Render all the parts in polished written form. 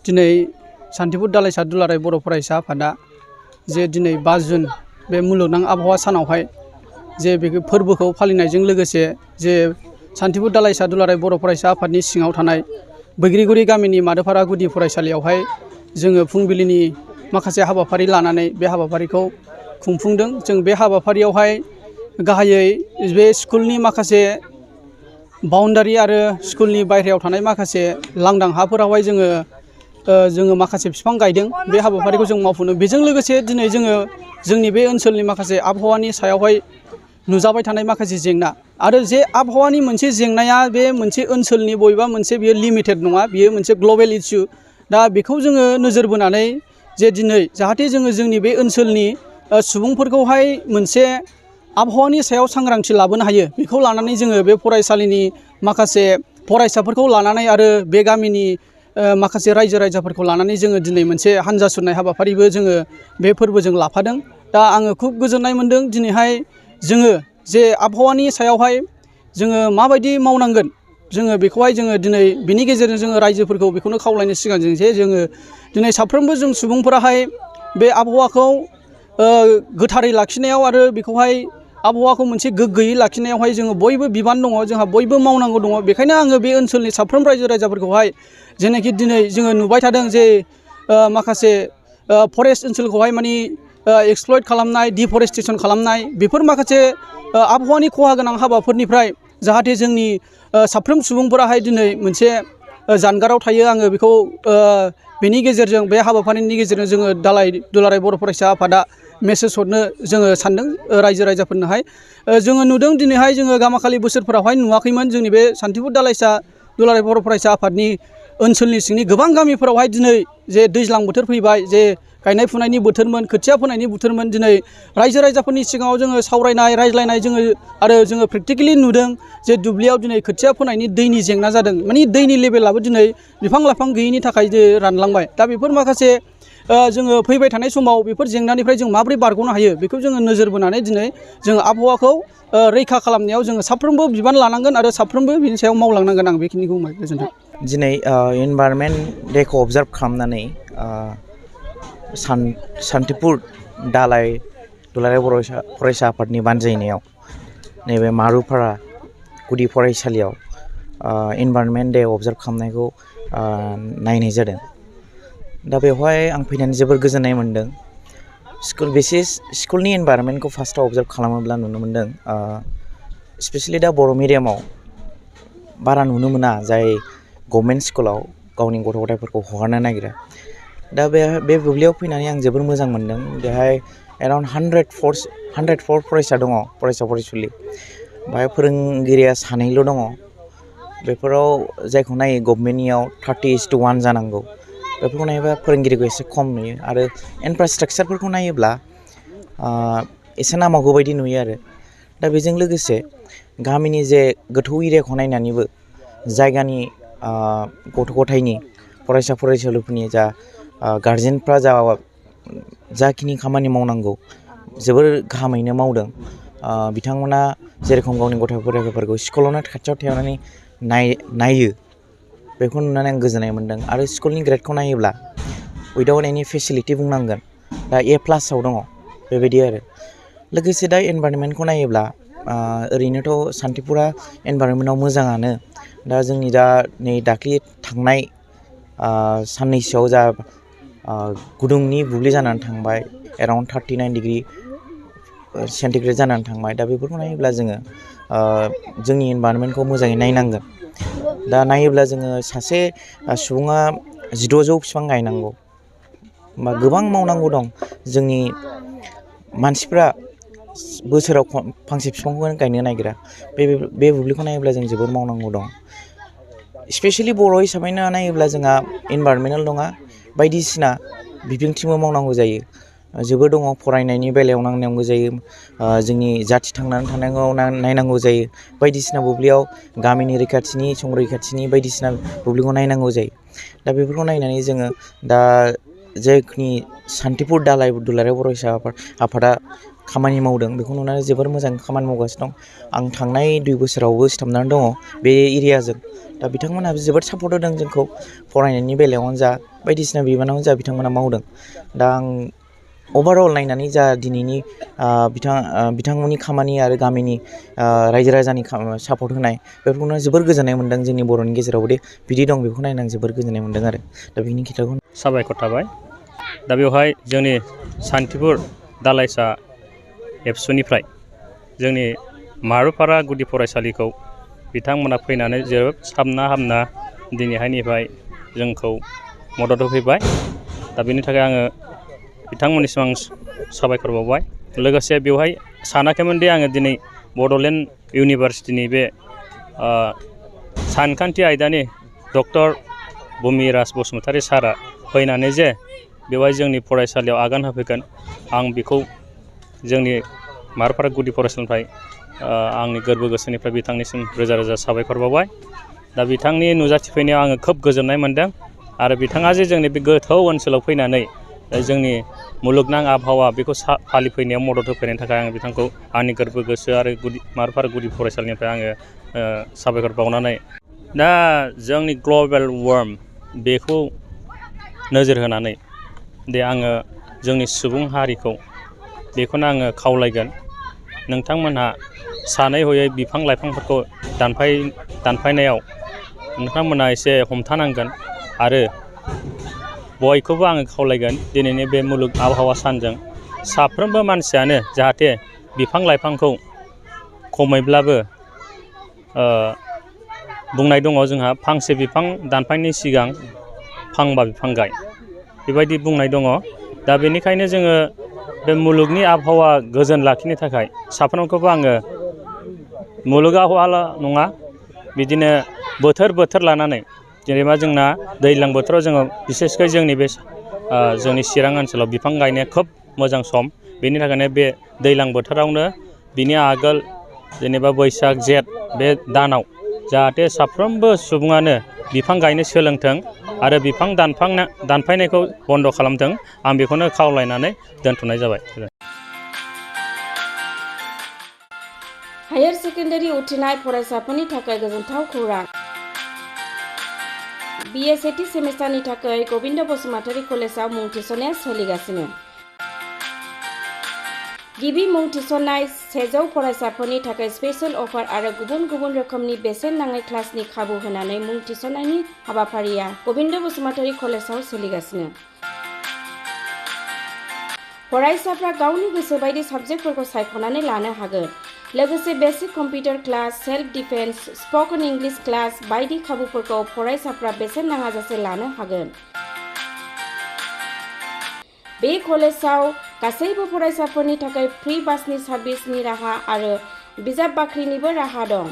दिनै सान्तिपुर दालाइसा दुलाराय बर' फरायसा आफादा जे दिनै 5 जुन बे मुलुगनां आबहावा सानावहाय जे बे फोरबोखौ फालिनायजों लोगोसे जे सान्तिपुर दालाइसा दुलाराय बर' फरायसा आफादनि सिङाव थानाय बैग्रिगुरि गामिनि मादोफारा गुदि फरायसालियावहाय जोङो फुंबिलिनि माखासे हाबाफारि लानानै बे हाबाफारिखौ खुंफुंदों। जों बे हाबाफारियावहाय गाहायै बे स्कुलनि माखासे बाउन्डारि आरो स्कुलनि बायहेरायाव थानाय माखासे लांदां हाफोरावहाय जोङो माखासे बिफां गायदों। बे हाबाफारिखौ जों मावफुंदों। बेजों लोगोसे दिनै जोङो जोंनि बे ओनसोलनि माखासे आबहावानि सायावहाय नुजाबाय थानाय माखासे जेंना आरो जे आबहावानि मोनसे जेंनाया बे मोनसे ओनसोलनि बबेबा मोनसे बियो लिमिटेड नङा, बियो मोनसे ग्लबेल इस्यु। दा बेखौ जोङो नोजोर बोनानै जे दिनै जाहाथे जोङो जोंनि बे ओनसोलनि सुबुंफोरखौहाय मोनसे आबहावानि सायाव सांग्रांथि लाबोनो हायो, बेखौ लानानै जोङो बे फरायसालिनि माखासे फरायसाफोरखौ लानानै आरो बे गामिनि माखासे रायजो राजाफोरखौ लानानै जोङो दिनै मोनसे हान्जा सुरनाय हाबाफारिबो जोङो बे फोरबोजों लाफादों। दा आङो खुब गोजोननाय मोन्दों दिनैहाय जोङो जे आबहावानि सायावहाय जोङो माबायदि मावनांगोन, जोङो बेखौहाय जोङो दिनै बिनि गेजेरजों जोङो रायजोफोरखौ बेखौनो खावलायनो सिगांजों जे जोङो दिनै साफ्रोमबो जों सुबुंफोराहाय बे आबहावाखौ गोथारै लाखिनायाव आरो बेखौहाय आबहावाखौ मोनसे गोग्गोयै लाखिनायावहाय जोङो बयबो बिबान दङ, जोंहा बयबो मावनांगौ दङ। बेखायनो आङो बे ओनसोलनि साफ्रोम रायजो राजाफोरखौहाय जेनाखि दिनै जोङो नुबाय थादों जे माखासे फरेस्ट ओनसोलखौहाय माने एक्सप्लइट खालामनाय, डिफरेस्टेसन खालामनाय, बेफोर माखासे आबहावानि खहा गोनां हाबाफोरनिफ्राय जाहाथे जोंनि साफ्रोम सुबुंफोराहाय दिनै मोनसे जानगाराव थायो। आङो बेखौ बेनि गेजेरजों बे हाबाफारिनि गेजेरजों जोङो दुलाराय बर' फरायसा आफादा मेसेज हरनो जोङो सानदों रायजो राजाफोरनोहाय। जोङो नुदों दिनैहाय जोङो गामाखालि बोसोरफोरावहाय नुवाखैमोन जोंनि बे सान्तिपुर दालाइसा दुलाराय बर' फरायसा आफादनि ओनसोलनि सिंनि गोबां गामिफोरावहाय दिनै जे दैज्लां बोथोर फैबाय, जे गायनाय फुनायनि बोथोरमोन, खोथिया फोनायनि बोथोरमोन, दिनै रायजो राजाफोरनि सिगाङाव जोङो सावरायनाय रायज्लायनाय जोङो प्रेक्टिकेलि नुदों जे दुब्लियाव दिनै खोथिया फोनायनि दैनि जेंना जादों। माने दैनि लेभेलाबो दिनै बिफां लाइफां गैयैनि थाखाय रानलांबाय। दा बेफोर माखासे जोङो फैबाय थानाय समाव बेफोर जेंनानिफ्राय जों माबोरै बारग'नो हायो, बेखौ जोङो नोजोर बोनानै दिनै जोङो आबहावाखौ रैखा खालामनायाव जोङो साफ्रोमबो बिबान लानांगोन आरो साफ्रोमबो बिनि सायाव मावलांनांगोन। आं बेखिनिखौ बुंबाय। गोजोन्थों। दिनै इनभाइरनमेन्ट डेखौ अबजार्भ खालामनानै सान्तिपुर दुलाराय फरायसा आफादनि बानजायनायाव नैबे मारुपारा गुदि फरायसालियाव इनभाइरनमेन्ट डे अबजार्भ खालामनायखौ नायनाय जादों। दा बेवहाय आं फैनानै जोबोर गोजोननाय मोन्दों। स्कुलनि इनभाइरनमेन्टखौ फार्स्टआव अबजार्भ खालामोब्ला नुनो मोन्दों स्पेसियेलि दा बर' मिडियामाव बारा नुनो मोना, जाय गभर्नमेन्ट स्कुलाव गावनि गथ' गथायफोरखौ हगारनो नागिरा। दा बे बुब्लियाव फैनानै आं जोबोर मोजां मोन्दों। बेहाय एराउन्ड 104 फरायसा दङ, फरायसा फरायसुलि। बेहाय फोरोंगिरिया सानैल' दङ। बेफोराव जायखौ नायो गभर्नमेन्टनियाव 30:1 जानांगौ। बेफोरखौ नायोबा फोरोंगिरिखौ एसे खम नुयो आरो इनफ्रास्ट्राकचारफोरखौ नायोब्ला एसे नामावगौ बायदि नुयो आरो। दा बेजों लोगोसे गामिनि जे गोथौ एरियाखौ नायनानैबो जायगानि गथ' गथायनि फरायसा फरायसुलिफोरनि गारजेनफ्रा जाखिनि खामानि मावनांगौ जोबोर गाहामैनो मावदों। बिथांमोना जेरेखम गावनि गथ' गथायफोरखौ स्कुलावनो खाथियाव थानानै नायो, बेखौ नुनानै आं गोजोननाय मोन्दों। आरो स्कुलनि ग्रेडखौ नायोब्ला उइदाउट एनि फेसिलिटि बुंनांगोन, दा A+ दङ बेबायदि आरो। लोगोसे दा इनभाइरनमेन्टखौ नायोब्ला ओरैनोथ' सान्तिपुरा इनभाइरनमेन्टआव मोजाङानो। दा जोंनि नै दाख्लि थांनाय साननैसोआव गुदुंनि बुब्लि जानानै थांबाय, एराउन्ड 39 डिग्रि सेन्टिग्रेड जानानै थांबाय। दा बेफोरखौ नायोब्ला जोङो जोंनि इनभाइरनमेन्टखौ मोजाङै नायनांगोन। दा नायोब्ला जोङो सासे सुबुङा 1600 बिफां गायनांगौ, बा गोबां मावनांगौ दं। जोंनि मानसिफ्रा बोसोराव फांसे बिफांखौनो गायनो नागिरा। बे बुब्लिखौ नायोब्ला जों जोबोर मावनांगौ दं। स्पेसियेलि बर' हिसाबैनो नायोब्ला जोंहा इनभाइरनमेन्टेल नङा, बायदिसिना बिथिंथिंबो मावनांगौ जायो। जोबोर दङ, फरायनायनि बेलायाव नायनांगौ जायो, जोंनि जाथि थांनानै थानायखौ नायनांगौ जायो, बायदिसिना बुब्लियाव गामिनि रैखाथिनि संरैखाथिनि बायदिसिना बुब्लिखौ नायनांगौ जायो। दा बेफोरखौ नायनानै जोङो दा जायखिनि सान्तिपुर दुलाराय फरायसा आफादा खामानि मावदों, बेखौ नुनानै जोबोर मोजां खामानि मावगासिनो दं। आं थांनाय 2 बोसोरावबो सिथाबनानै दङ बे एरियाजों। दा बिथांमोनहाबो जोबोद सापर्ट होदों जोंखौ, फरायनायनि बेलायावनो जा बायदिसिना बिबानाव जा बिथांमोना मावदों दा आं अभारअल नायनानै जा दिनैनि बिथांमोननि खामानि आरो गामिनि रायजो राजानि सापर्ट होनाय बेफोरखौनो जोबोर गोजोननाय मोन्दों जोंनि बर'नि गेजेरावबो बिदि दं बेखौ नायनानै आं जोबोर गोजोननाय मोन्दों आरो दा बिनि खोथाखौ साबायखर थाबाय दा बेवहाय जोंनि सान्थिपुर दालाइसा एबसुनिफ्राय जोंनि मारुफारा गुदि फरायसालिखौ बिथांमोना फैनानै जोबोद साबना हामना दिनैहायनिफ्राय जोंखौ मदद होफैबाय दा बेनि थाखाय आङो बिथांमोननिसिम आं साबायखर बावबाय लोगोसे बेवहाय सानाखैमोनदि आङो दिनै बड'लेण्ड इउनिभारसिटिनि बे सानखान्थि आयदानि डक्टर बुमिराज बसुमतारी सारा फैनानै जे बेवहाय जोंनि फरायसालियाव आगान होफैगोन आं बेखौ जोंनि मारुफारा गुदि फरायसालिनिफ्राय आंनि गोरबो गोसोनिफ्राय बिथांनिसिम रोजा रोजा साबायखर बावबाय दा बिथांनि नुजाथिफैनायाव आङो खोब गोजोननाय मोन्दों आरो बिथाङा जे जोंनि बे गोथौ ओनसोलाव फैनानै जोंनि मुलुगनां आबहावा बेखौ फालिफैनायाव मदद होफैनायनि थाखाय आङो बिथांखौ आंनि गोरबो गोसो आरो मारुफारा गुदि फरायसालिनिफ्राय आङो साबायखर बावनानै दा जोंनि ग्लबेल वार्म बेखौ नोजोर होनानै दे आङो जोंनि सुबुं हारिखौ बेखौनो आङो खावलायगोन नोंथांमोनहा सानै हयै बिफां लाइफांफोरखौ दानफायनायाव नोंथांमोनहा एसे हमथानांगोन आरो बयखौबो आङो खावलायगोन दिनैनि बे मुलुग आबहावा सानजों साफ्रोमबो मानसियानो जाहाथे बिफां लाइफांखौ खमैब्लाबो बुंनाय दङ जोंहा फांसे बिफां दानफायनायनि सिगां फांबा बिफां गाय बेबायदि बुंनाय दङ दा बेनिखायनो जोङो बे मुलुगनि आबहावा गोजोन लाखिनो थाखाय साफ्रोमखौबो आङो मुलुग आबहावाल' नङा बिदिनो बोथोर लानानै जेनेबा जोंना दैज्लां बोथोराव जोङो बिसेसकै जोंनि बे जोंनि चिरां ओनसोलाव बिफां गायनाया खोब मोजां सम बेनि थाखायनो बे दैज्लां बोथोरावनो बिनि आगोल जेनेबा बैसाग जेठ बे दानाव जाहाथे साफ्रोमबो सुबुङानो बिफां गायनो सोलोंथों आरो बिफां दानफायनायखौ बन्द' खालामथों आं बेखौनो खावलायनानै दोनथ'नाय जाबाय। हायार सेकेन्डारि उथ्रिनाय फरायसाफोरनि थाखाय गोजोनथाव खौरां BA सेथि सेमिस्टारनि थाखाय गबिन्द बसुमतारी कलेजाव मुं थिसननाया सोलिगासिनो गिबि मुं थिसननाय 100 फरायसाफोरनि थाखाय स्पेशल अफार आरो गुबुन गुबुन रोखोमनि बेसेन नाङै क्लासनि खाबु होनानै मुं थिसननायनि हाबाफारिया गबिन्द बसुमतारी कलेजाव सोलिगासिनो फरायसाफ्रा गावनि गोसो बायदि साबजेक्टफोरखौ सायख'नानै लानो हागोन लोगोसे basic computer class self defence spoken English class बायदि खाबुफोरखौ फरायसाफ्रा बेसेन नाङाजासे लानो हागोन बे कलेजाव गासैबो फरायसाफोरनि थाखाय फ्रि बासनि सार्भिसनि राहा आरो बिजाब बाख्रिनिबो राहा दं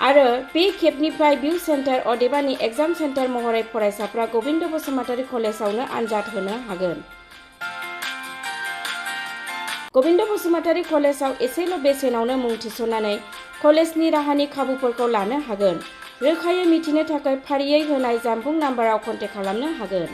आरो बे खेबनिफ्राय भिउ सेन्टार अदेबानि एग्जाम सेन्टार महरै फरायसाफ्रा गबिन्द बसुमतारी कलेजावनो आनजाद होनो हागोन गबिन्द बसुमतारी कलेजाव एसेल' बेसेनावनो मुं थिसननानै कलेजनि राहानि खाबुफोरखौ लानो हागोन रोखायै मिथिनो थाखाय फारियै होनाय जानबुं नाम्बाराव कन्टेक्ट खालामनो हागोन।